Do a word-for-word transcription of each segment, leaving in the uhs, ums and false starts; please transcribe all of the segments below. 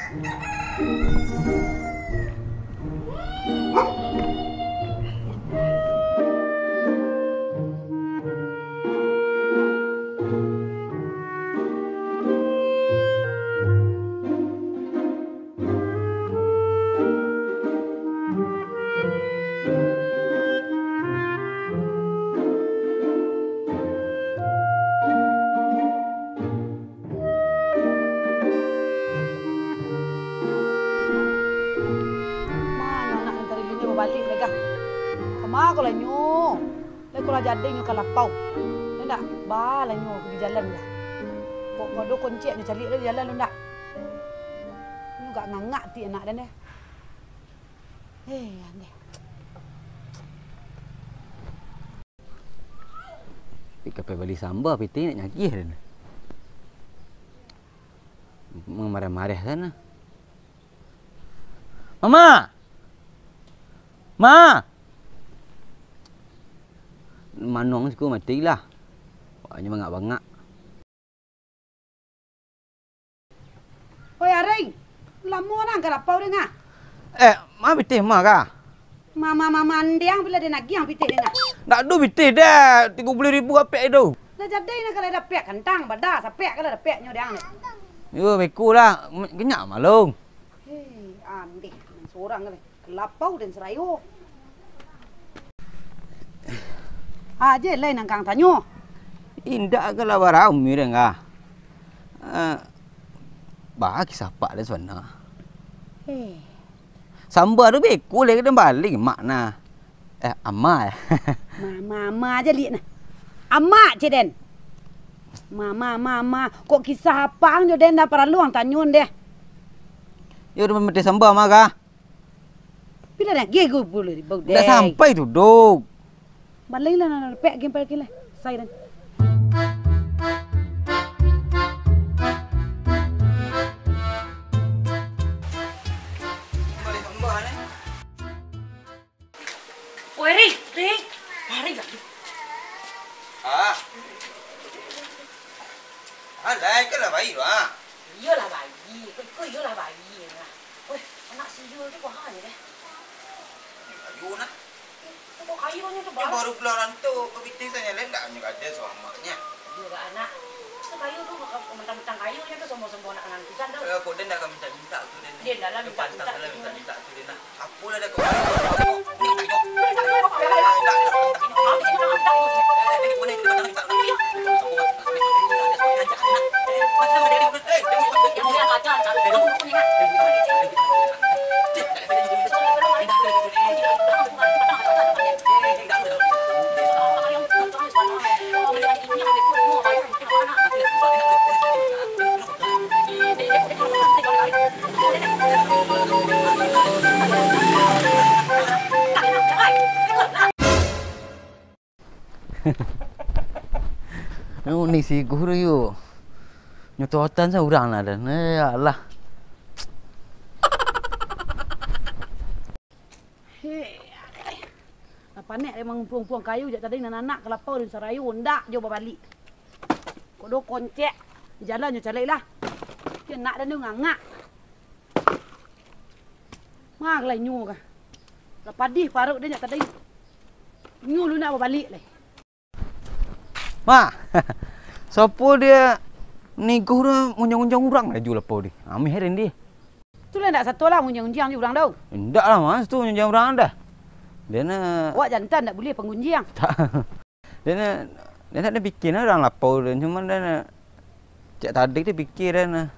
Ma nyo anak nan tadi nyo babaliak lai, Gah? Kama ko lah nyo? Lai ko lah jadi nyo ka lapau. Lai ndak? Ba lah nyo di jalan, Gah. Kok ado koncek nyo caliak lai di jalan tu ndak? Nyo agak ngangak ati anak den deh. Eh, andeh. Pi ka pai bali samba, pitih nak nyagiah den. Mamareh-mareh sana. Mama! Ma! Manuang siko mati lah. Awaknyo bangak-bangak. Oi, Aring, lamo nah ka lapau deh, ngah? Eh, ma pitih ma kah? Mama, mama andiang bila dia nagiang pitih deh, ngah? Ndak ado pitih deh, tigo puluah ribu apek tu. Lah jadi nah kalau dapek kantang, bada sapek kalau dapeknyo deh, ngah. Yo, beko lah, kenyak malong. Hei, andeh, main sorang kali. Ka lapau den sarayo. Aje lai nan kang tanyo. Indak ka lah barami den kah. Eh, ba kisah apak den sabana. Eh. Samba tu beko lai ka den bali mak nah. Eh, ama. Ma, ma, ma aja liak nah. Amak ceh den. Ma, ma, ma, ma. Kok kisah apak ang jo den dah paralu ang tanyo deh. Yo, den mati samba mah kah? Pila dah gego puluah ribu deh. Ndak sampai tu, Dok. Balai lah, nak dapek game pai lah. Sai dan. Oi, Ri, Ri. Mari lah. Ah. Alai, kau lah bayi tu, ah. Iyolah bayi. Kau, kau iyolah bayi lah. Weh, anak si Yul tu bahan deh. Kayu nah. Kok kayunyo tu, Bang? Baru pulang rantau, kau pitih tanya lain, ndak hanya ada sama maknya. Iyo, Kak, anak. Tu kayu tu, mentang-mentang kayunyo tu, sombong-sombong nak kenal pisan tu. Eh, kok dia ndak akan minta-minta tu, dia ni. Dia ndak lah minta-minta tu. Dia pantang lah minta-minta tu, dia nah. Apolah dah kau. Nyo ni si guru yo. Nyo totan sa urang lah dan. Eh, ya Allah. Hei, lah panek deh mangumpuang-umpuang kayu jak tadi nan anak ka lapau dan sarayo ndak jo babalik. Kok do koncek, jalan jo calek lah. Kio nak dan nyo ngangak. Mah lah inyo kah. Lah padih paruik den jak tadi. Inyo lu nak babalik lai. Mah, sapo dia niguh tu ngunjang-ngunjang urang laju lapau di. Ameh den di. Tu lah ndak sato lah ngunjang-ngunjang je urang tu. Indak lah, Mas, tu ngunjang urang dah. Dia na Awak jantan ndak buliah panggunjiang. Tak. Dia na, dia ndak ada pikir nah urang lapau dia. Cuma dia na, cak tadi dia pikir dia na.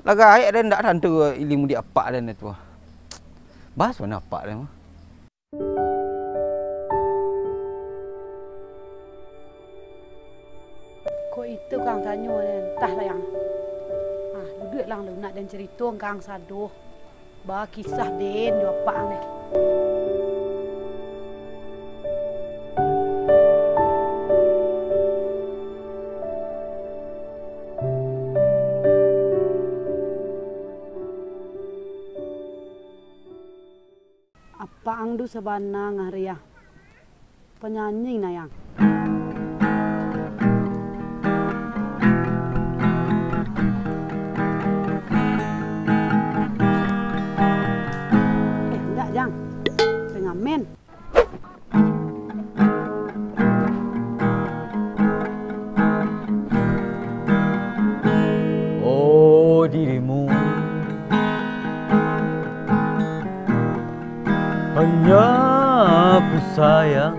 Lah gaek dia ndak tantu ilimu di apak dia tu. Bahas mana apak dia mah. Kok itu kang tanyo, entah lah yang. Ah, duduak lang lu nak den cerito kang sado. Bakisah den jo apak ang deh. Apak ang tu sabana ngariah. Panyanyi nah yang. Dirimu hanya ku sayang,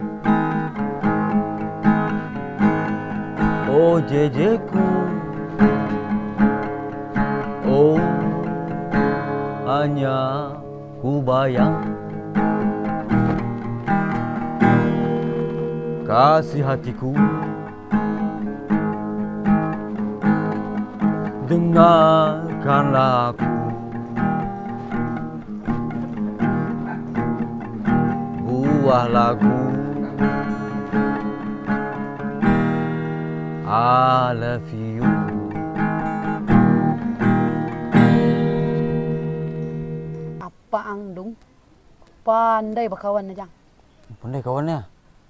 oh jejeku, oh hanya ku bayang. Kasih hatiku, dengarkanlah aku. Buah lagu I love you. Apak ang dong pandai bakawan, Jang. Pandai kawan, yo?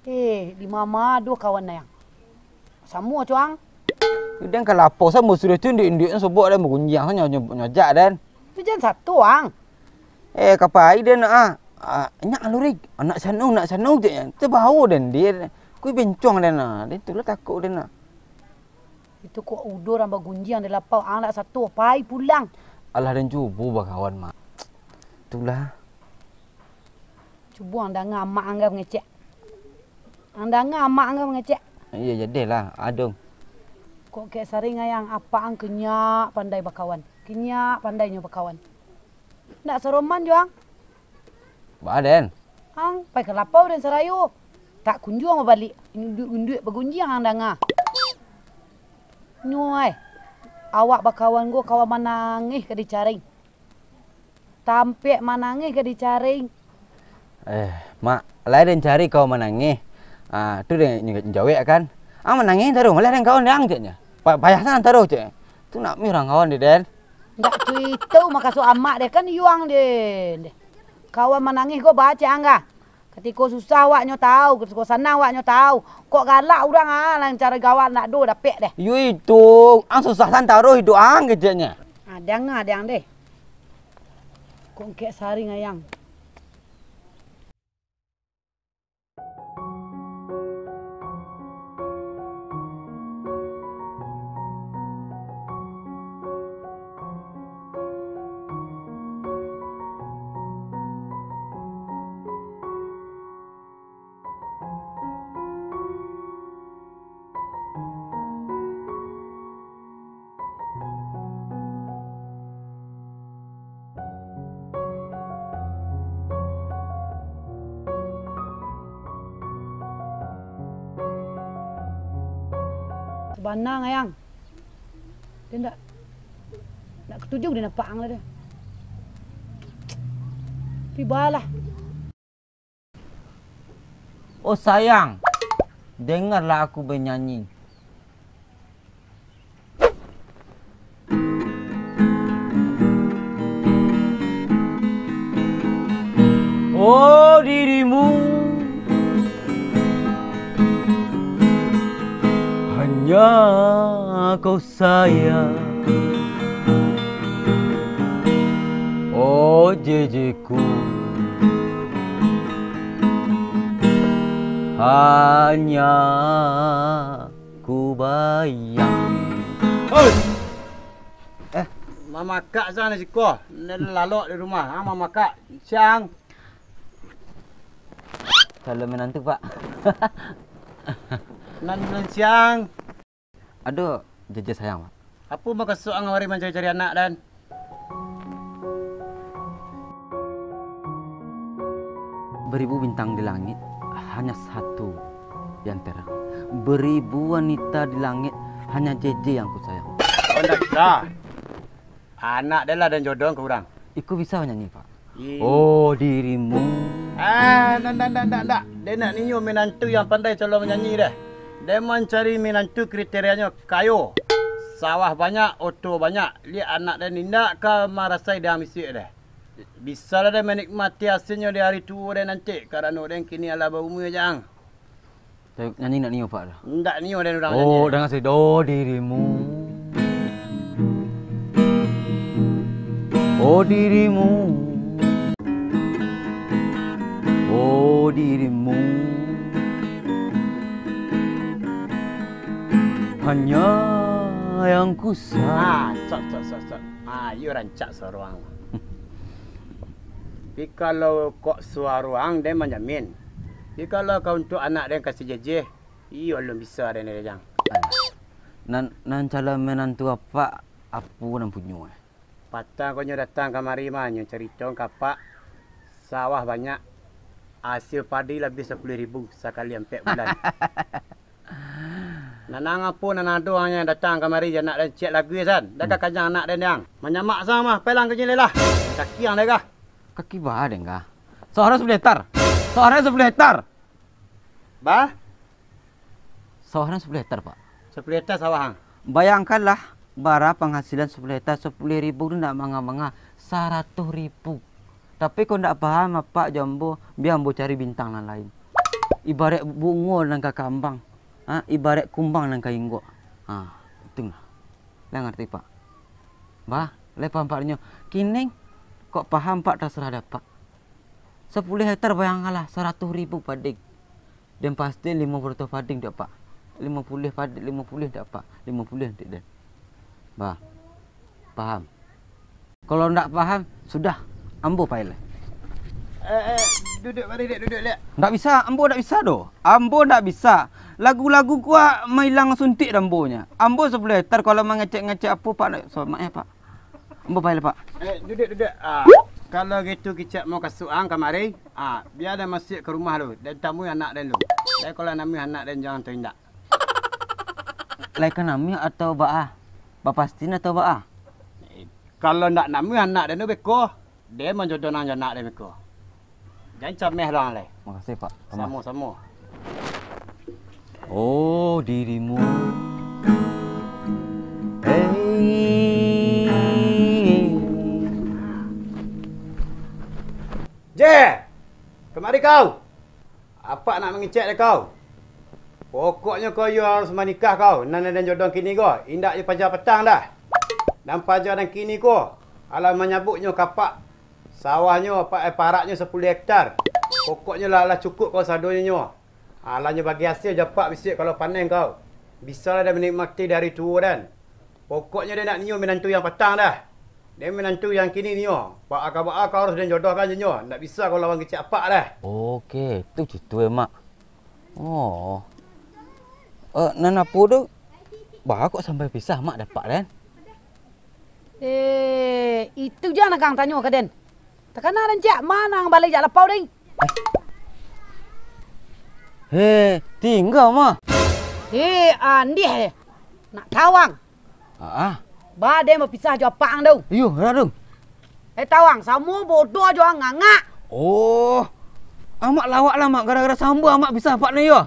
Eh, di ma-ma ado kawan, Jang. Samo, Cuang. Den ka lapau samo sudah tu, induak-induak sobok dan bagunjiang, nyo-, nyo-, nyojak den. Tu jan satu, ang. Eh, ka pai den, ah. Ah, nyak alurik, anak sanu, anak sanu je. Tebawo den, dia. Kui bencong den, ah. Den tu lah takut den, ah. Itu kok udo urang bagunjiang di lapau, ang dak satu, pai pulang. Alah, den cubo bakawan, Mak. Itulah. Cubo ang danga amak ang mangecek. Ang danga amak ang mangecek. Iyo, jadilah, adong. Kok kek saring ayang, apak ang kenyak pandai bakawan. Kenyak pandainyo bakawan. Ndak saroman jo ang. Baa den? Ang pai ka lapau den sarayo. Tak kunjuang babaliak. Induak-induak bagunjiang ang danga. Nyo ai, awak bakawan ko kawan manangih ka dicaring. Tampek manangih ka dicaring. Eh, Mak, lai den cari kawan manangih. Ah, tu den jawek kan. Ang manangih taruih, malah den kawan dang, ceknyo. Pa-, payah sanang taruih, cek. Tu nak mi urang kawan di den. Ndak tu itu mukasuik amak deh, kan yuang deh. Kawan manangih ko baa cek ang kah? Katiko susah awaknyo tau, katiko sanang awaknyo tau. Kok galak urang, ah, nan caro gawak ndak do dapek deh. Yo itu, ang susah san taruih iduik ang keceknyo. Ah, dang, ah, dang deh. Kok kek saring ayang. Sabana, ayang. Dia ndak, ndak katuju dia nampak ang lah dia. Tapi balah. Oh sayang, dengarlah aku bernyanyi. Oh dirimu, hanya kau sayang. Oh jejeku, hanya ku bayang. Oi! Eh, mamakak siang di siko. Nan lalok di rumah, ha, mamakak siang. Calon menantu, Pak. Nan, nan siang. Ado jeje sayang, Pak. Apo mukasuik ang kamari mancari-cari anak, Dan? Beribu bintang di langit, hanya satu yang terang. Beribu wanita di langit, hanya jeje yang ku sayang. Oh, ndak bisa. Anak den lah den jodohkan ka urang. Iko bisa nyanyi, Pak? Ih. Oh, dirimu. Ah, ndak, ndak, ndak, ndak, ndak. Den nak nio minantu yang pandai calon manyanyi deh. Den mancari minantu kriterianyo kayo. Sawah banyak, oto banyak. Liek anak den indak ka marasai den bisuak deh. Bisalah den manikmati asilnyo di ari tuo den nanti, karano den kini alah baumua, Jang. Nyanyi nak nio, Pak, dah. Ndak nio den urang nyanyi. Oh, dengan si do dirimu. Oh, dirimu. Oh, dirimu. Hanya yang ku sa- Ah, sok, sok, sok, sok. Ayo rancak saruang. Tapi kalau kok saruang, den manjamin. Tapi kalau ka untuak anak den ka si Jejeh, iyo alun bisa den, Jang. Nan, nan calon minantu apak, apo nan punyo, eh? Patang ko nyo datang kamari mah, nyo carito ka apak, sawah banyak, asil padi labiah sapuluah ribu sakali ampek bulan. Nanang apo nan ado, ang nyo datang kamari, anak den ciek lagu, San. Dah ka kanyang anak den, Jang. Manyamak sa mah, pelang ka jendela. Kaki ang dah kah? Kaki ba den kah? Sawah sapuluah hektar. Sawah sapuluah hektar. Ba? Sawah sapuluah hektar, Pak. Sapuluah hektar sawah, ang. Bayangkanlah, bara panghasilan sapuluah hektar, sapuluah ribu tu ndak manga-manga, saratuih ribu. Tapi kok ndak paham apak jo ambo, bia ambo cari bintang nan lain. Ibarat bungo nan ka kambang, ha, ibarat kumbang nan ka inggok. Ha, itu nah. Lah ngarti, Pak? Bah, lah paham, Pak, nyo. Kini, kok paham, Pak, tasarah dek apak. Sapuluah hektar bayangkanlah, saratuih ribu padi. Den pasti limo puluah padi dek apak. Limo puluah padi, limo puluah dek apak. Limo puluah dek den. Bah, paham? Kalau ndak paham, sudah, ambo pai lai. Eh, eh, duduk mari, Dek, duduk, Dek. Ndak bisa, ambo ndak bisa doh. Ambo ndak bisa. Lagu-lagu kuak mailang suntik dek ambo nyo. Ambo sapuluah hektar, kalau mangecek-ngecek apo, Pak, ndak somak, eh, Pak. Ambo pai lai, Pak. Eh, duduk, duduk. Ah, kalau gitu kicek mau kasuang kamari, ah, bia den masuak ka rumah lu, den tamui anak den lu. Dek kalau namuih anak den, jangan taindak. Lai ka namuih atau baa? Bapastin atau baa? Eh, kalau ndak namuih anak den tu beko, den manjodoh nan jo anak den beko. Jan cameh doang lai. Makasih, Pak. Sama. Samo-samo. Oh, dirimu. Hei. Je! Kamari kau! Apak nak mangecek dek kau. Pokoknyo kau iyo harus manikah kau, nan den jodoh kini ko, indak jo paja patang doh. Nan paja nan kini ko, alah manyabuiknyo ka apak, sawahnyo apak, eh, paraknyo sapuluah hektar. Pokoknyo lah, lah cukuik kau sadonyo nyo. Alah nyo bagi hasil jo apak bisuak kalau panen kau. Bisalah den manikmati di ari tuo den. Pokoknyo den ndak nio minantu nan patang doh. Den minantu nan kini nio. Baa ka baa kau harus den jodohkan jo nyo. Ndak bisa kau lawan kecek apak doh. Oke, tu cito, eh, Mak. Oh. Eh, nan apo tu? Baa kok sampai pisah, Mak, dek apak den? Eh, itu jan nan ka ang tanyo ka den. Takana rancak ma nan balai jak lapau, dai? Heh, tingga mah. Heh, andih. Nak tawang. Ah, ah. Ba den bapisah jo apak ang tu. Iyo, dak tu. Eh, tawang, samo bodoh jo ang ngangak. Oh. Amak lawak lah, Mak, gara-gara sambo amak pisah apak ni yo.